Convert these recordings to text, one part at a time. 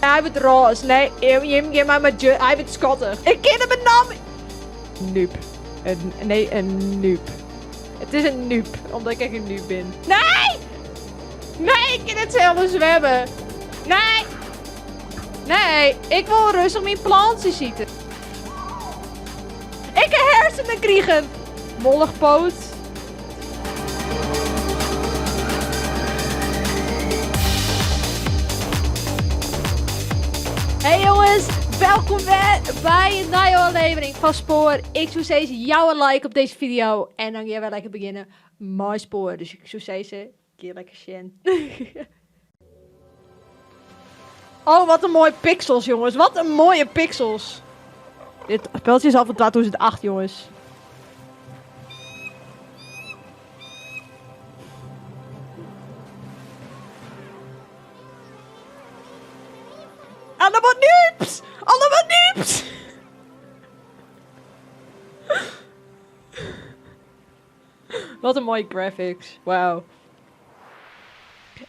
Hy wurdt rôs. Nee, jim gean mei my Hy wurdt skattich. Ik kin him in namme. Noob. Een, nee, een noob. Het is een noob, omdat ik echt een noob ben. Nee! Nee, ik kin net sels swimme. Nee! Nee, ik wil rustig myn plantsjes ite. Ik ha hersenen krigen. Molligpoot. Hey jongens, welkom weer bij een nieuwe aflevering van Spoor. Ik zou zeggen, jou een like op deze video en dan gaan we lekker beginnen met Spoor. Dus ik zou zeggen, keer lekker sjen. Oh, wat een mooie pixels, jongens. Wat een mooie pixels. Dit speltje is al van 2008, jongens. Allemaal noobs! Allemaal noobs! Wat een mooie graphics. Wauw.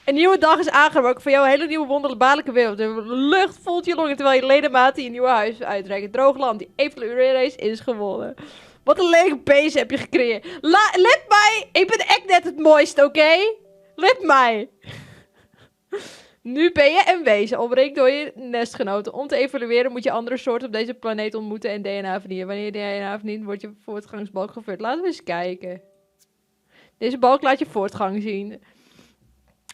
Een nieuwe dag is aangebroken voor jouw hele nieuwe wonderbaarlijke wereld. De lucht voelt je longen terwijl je ledematen je nieuwe huis uitreiken. Droog land, die evolueerrace is gewonnen. Wat een lelijk beest heb je gecreëerd. La let mij! Ik ben echt net het mooiste, oké? Let mij! Nu ben je een wezen, omringd door je nestgenoten. Om te evolueren moet je andere soorten op deze planeet ontmoeten en DNA verdienen. Wanneer je DNA verdient, wordt je voortgangsbalk gevuld. Laten we eens kijken. Deze balk laat je voortgang zien.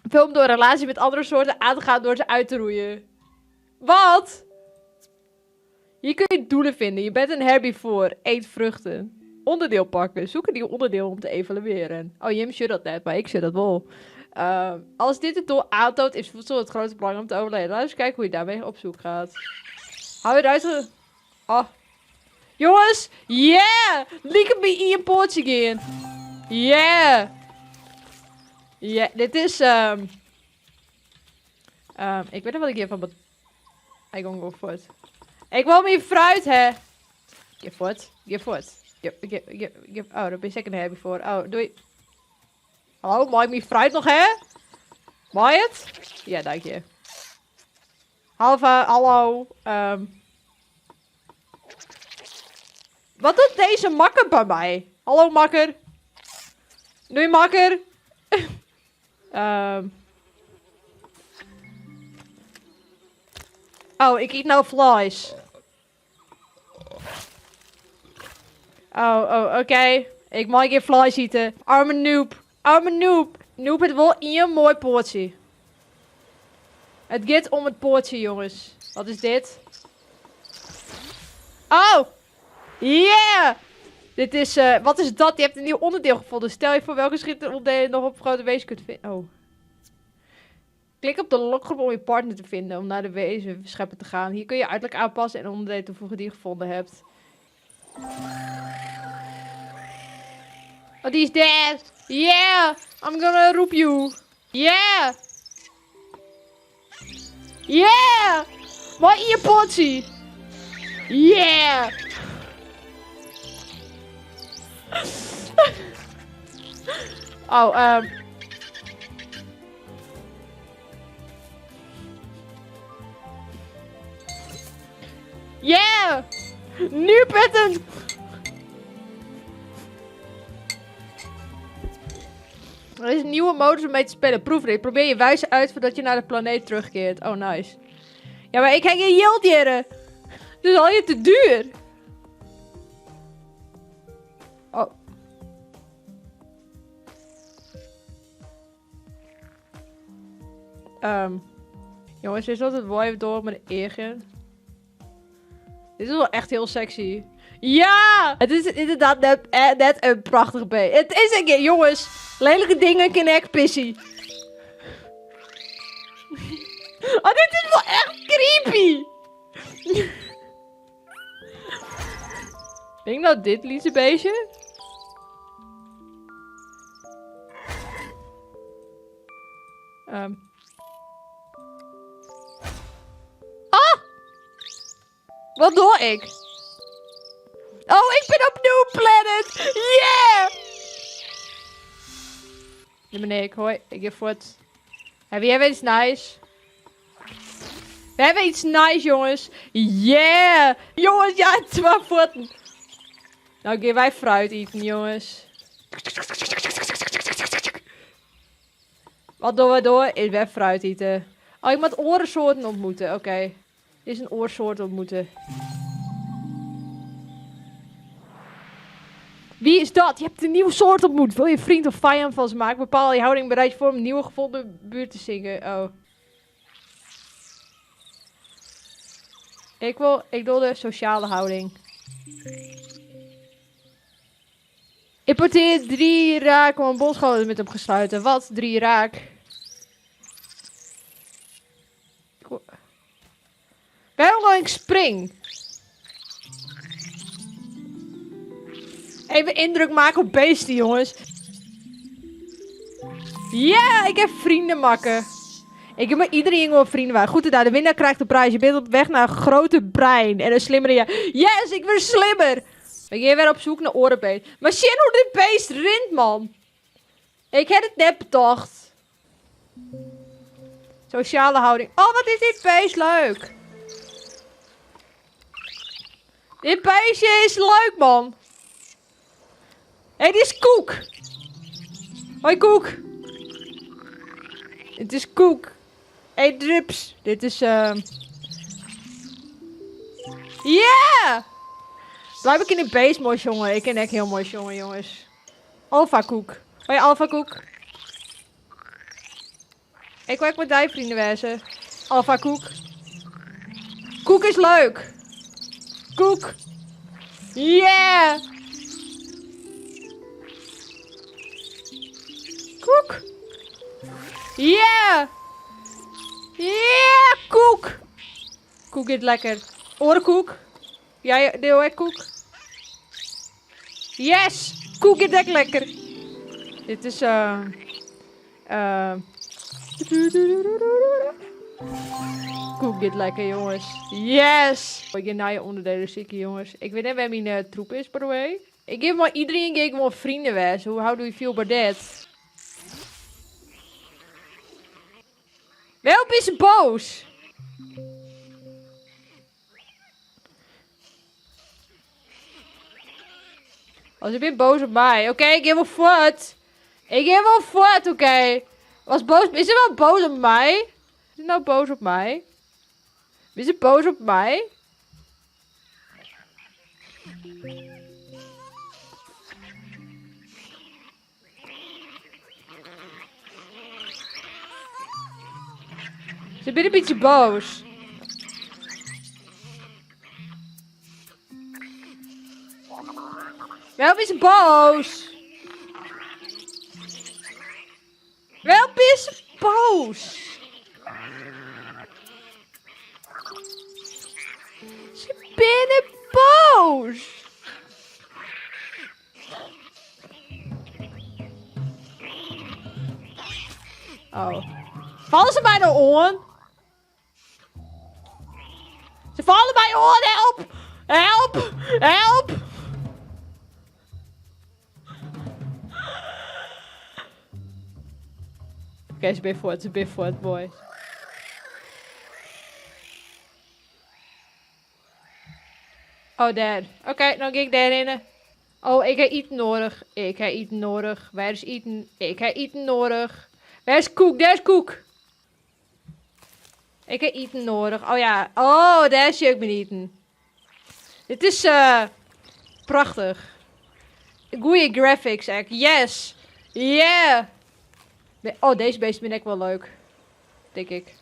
Film door relatie met andere soorten aan te gaan door ze uit te roeien. Wat? Hier kun je doelen vinden. Je bent een herbivoor. Eet vruchten. Onderdeel pakken. Zoek een nieuw onderdeel om te evalueren. Oh, Jim zegt dat net, maar ik zeg dat wel. Als dit het doel aantoont, is voedsel het grootste belang om te overleven. Laten we eens kijken hoe je daarmee op zoek gaat. Hou je eruit. Oh. Jongens! Yeah! Lieke me in je poortje gaan. Yeah! Yeah, dit is... ik weet niet wat ik hiervan moet... Ik go voort. Ik wil meer fruit, hè. Geef voort. Geef voort. Geef, geef, geef, geef. Oh, daar ben ik een happy voor. Oh, doei. Hallo, mag ik mijn fruit nog, hè? Mag je het? Ja, dank je. Halva, hallo. Wat doet deze makker bij mij? Hallo, makker. Doei, makker. Oh, ik eet nou flies. Oh, oh, oké. Ik mag geen flies eten. Arme noob. Arme noob. Noob het wel in een mooi poortje. Het gaat om het poortje, jongens. Wat is dit? Oh! Yeah! Dit is, wat is dat? Je hebt een nieuw onderdeel gevonden. Stel je voor welke schitterende onderdelen je nog op grote wezen kunt vinden. Oh. Klik op de lokgroep om je partner te vinden. Om naar de wezen scheppen te gaan. Hier kun je uiterlijk aanpassen en onderdelen toevoegen die je gevonden hebt. Oh, die is dead. Yeah! I'm gonna roep you. Yeah! Yeah! Mooi in je potje. Yeah! Oh, Yeah! Nu petten! Er is een nieuwe modus om mee te spelen. Proefrit. Probeer je wijze uit voordat je naar de planeet terugkeert. Oh, nice. Ja, maar ik heb geen yield, jere. Het is al je te duur. Oh. Jongens, is dat het mooi door mijn egen? Dit is wel echt heel sexy. Ja! Het is inderdaad net een prachtig beest. Het is een keer, jongens. Lelijke dingen kunnen echt pissie. Oh, dit is wel echt creepy. Denk nou dit lieve beestje? Ah! Wat doe ik? Oh, ik ben op New Planet! Yeah! Dit ben ik, hoi. Ik ga voort. Heb jij iets nice? We hebben iets nice, jongens. Yeah! Jongens, ja, twa fuotten. Nou gean wy fruit iten, jongens. Wat dogge wy door? Is wer fruit iten. Oh, ik moet oare soorten ontmoeten. Oké. Dit is een oorsoort ontmoeten. Wie is dat? Je hebt een nieuwe soort ontmoet. Wil je vriend of vijand van ze maken? Bepaal je houding bereid voor om een nieuwe gevonden buurt te zingen. Oh. Ik wil, ik wil de sociale houding. Importeer 3 raak om een bondscholen met hem gesluiten. Wat? 3 raak? Waarom wil ik spring? Even indruk maken op beesten, jongens. Ja, ik heb vrienden makken. Ik heb met iedereen gewoon vrienden maken. Goed gedaan, de winnaar krijgt de prijs. Je bent op weg naar een grote brein en een slimmere ja. Yes, ik ben slimmer. Ik ga weer op zoek naar orenbeest. Maar zie hoe dit beest rint, man. Ik heb het net bedacht. Sociale houding. Oh, wat is dit beest leuk. Dit beestje is leuk, man. Hé, hey, dit is Koek. Hoi, Koek. Het is Koek. Hé, hey, Drups. Dit is, Yeah! Blijf ik in de beest mooi jongen. Ik ken echt heel mooi jongen, jongens. Alpha Koek. Hoi, Alpha Koek. Ik wil echt met die vrienden wezen. Alpha Koek. Koek is leuk. Koek. Yeah! Koek. Yeah! Yeah, koek! Koek is lekker. Orenkoek. Jij deel ik koek? Yes! Koek is echt lekker. Dit is koek is lekker, jongens. Yes! Ik ga naar je onderdelen zieken, jongens. Ik weet net waar mijn troep is, by the way. Ik geef maar iedereen geef gewoon vrienden weg. How do you feel about that? Waarom is ze boos? Oh, ze bent boos op mij. Oké, ik heb wel voort. Ik heb wel voort, oké. Was boos. Is ze wel boos op mij? Is ze nou boos op mij? Is ze boos op mij? Ze ben een beetje boos. Waarom is ze boos? Waarom is ze boos? Ze binnen boos. Oh. Vallen ze mij nou on? Ze vallen mij on! Help! Help! Help! Oké, ze ben voort, ze ben voort, boys. Oh, daar. Oké, dan ga ik daarin. Oh, ik heb eten nodig. Ik heb eten nodig. Waar is eten? Ik heb eten nodig. Waar is koek? Daar is koek. Ik heb eten nodig. Oh ja. Oh, daar zie ik mijn eten. Dit is prachtig. Goeie graphics, echt. Yes. Yeah. Oh, deze beest vind ik wel leuk. Denk ik.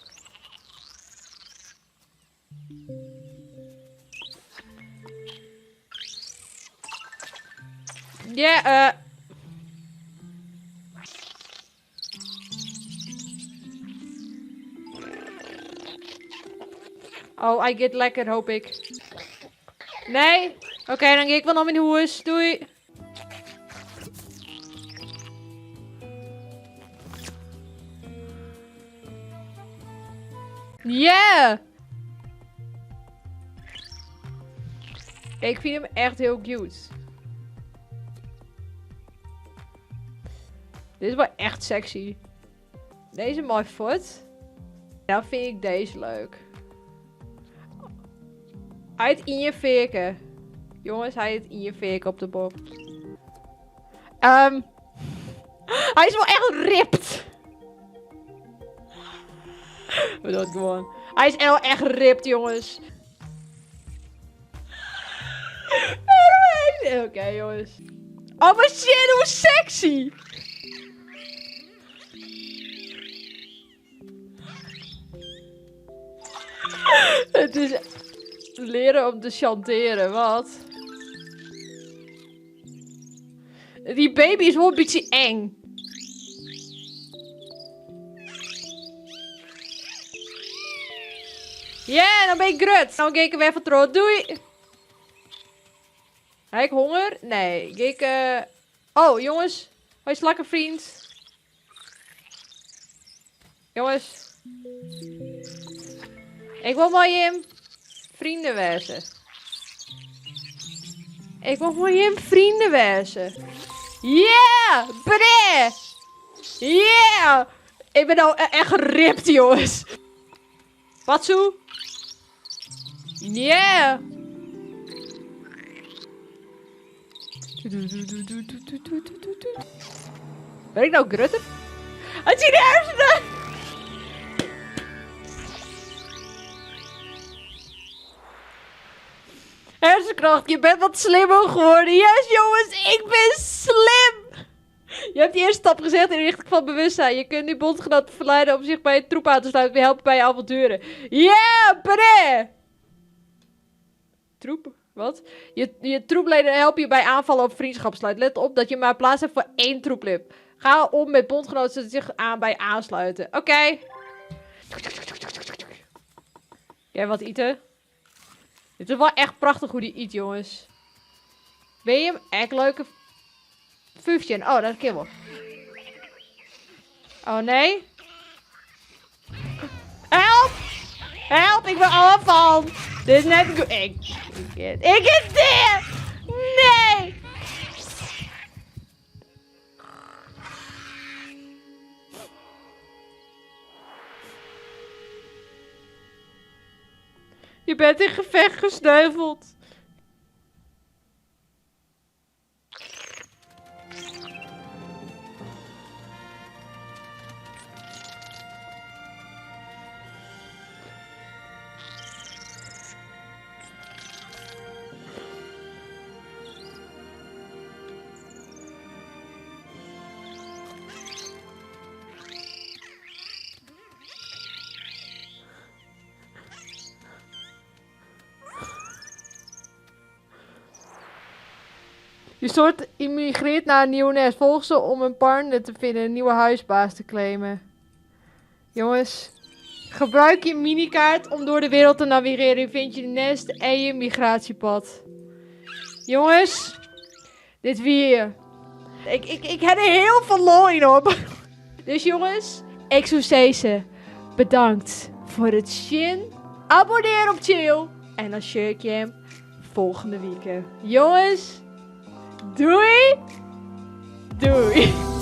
Ja, Oh, I get lekker, hoop ik. Nee? Oké, dan ga ik wel naar mijn huis. Doei. Yeah! Ik vind hem echt heel cute. Dit is wel echt sexy. Deze mooi voet. Nou vind ik deze leuk. Hy hat ien fearke. Jongens, hy hat ien fearke op de bok. Um, hy is wol echt ripped. We doen het gewoon. Hy is wel echt ripped, jongens. Oké, okay, jongens. Oh, maar shit, hoe sexy! Het is leren om te chanteren, wat? Die baby is wel een beetje eng. Ja, yeah, dan ben ik grut. Dan ga ik er weer van tro. Doei. Heb ik honger? Nee. Ik, uh... Oh, jongens. Hoi, slakkenvriend. Jongens. Ik wil mei jim vrienden wezen. Ik wil mei jim vrienden wezen. Yeah! Bre! Yeah! Ik ben nou echt geript, jongens. Patsoe? Yeah! Ben ik nou grutter? Het zijn hersenen! Hersenkracht, je bent wat slimmer geworden. Yes, jongens, ik ben slim! Je hebt die eerste stap gezet in de richting van bewustzijn. Je kunt nu bondgenoten verleiden om zich bij je troep aan te sluiten en helpen bij je avonturen. Yeah, bre! Troep? Wat? Je troepleden helpen je bij aanvallen op vriendschap sluit. Let op dat je maar plaats hebt voor één troeplid. Ga om met bondgenoten zodat ze zich aan bij aansluiten. Oké. Okay. Jij wat eten? Dit is wel echt prachtig hoe die eet, jongens. Ben je hem echt leuke 15? Oh, dat kan wel. Oh, nee. Help! Help, ik ben afval. Dit is net goed. Ik, ik, ik is dit! Nee! Je bent in gevecht gesneuveld. Je soort immigreert naar een nieuw nest. Volg ze om een partner te vinden en een nieuwe huisbaas te claimen. Jongens, gebruik je minikaart om door de wereld te navigeren. Je vindt je nest en je migratiepad. Jongens, dit weer. Ik heb er heel veel lol in op. Dus jongens, ik zou zeggen, bedankt voor het zien. Abonneer op Chill. En dan zie ik je volgende week. Jongens, doei. Doei.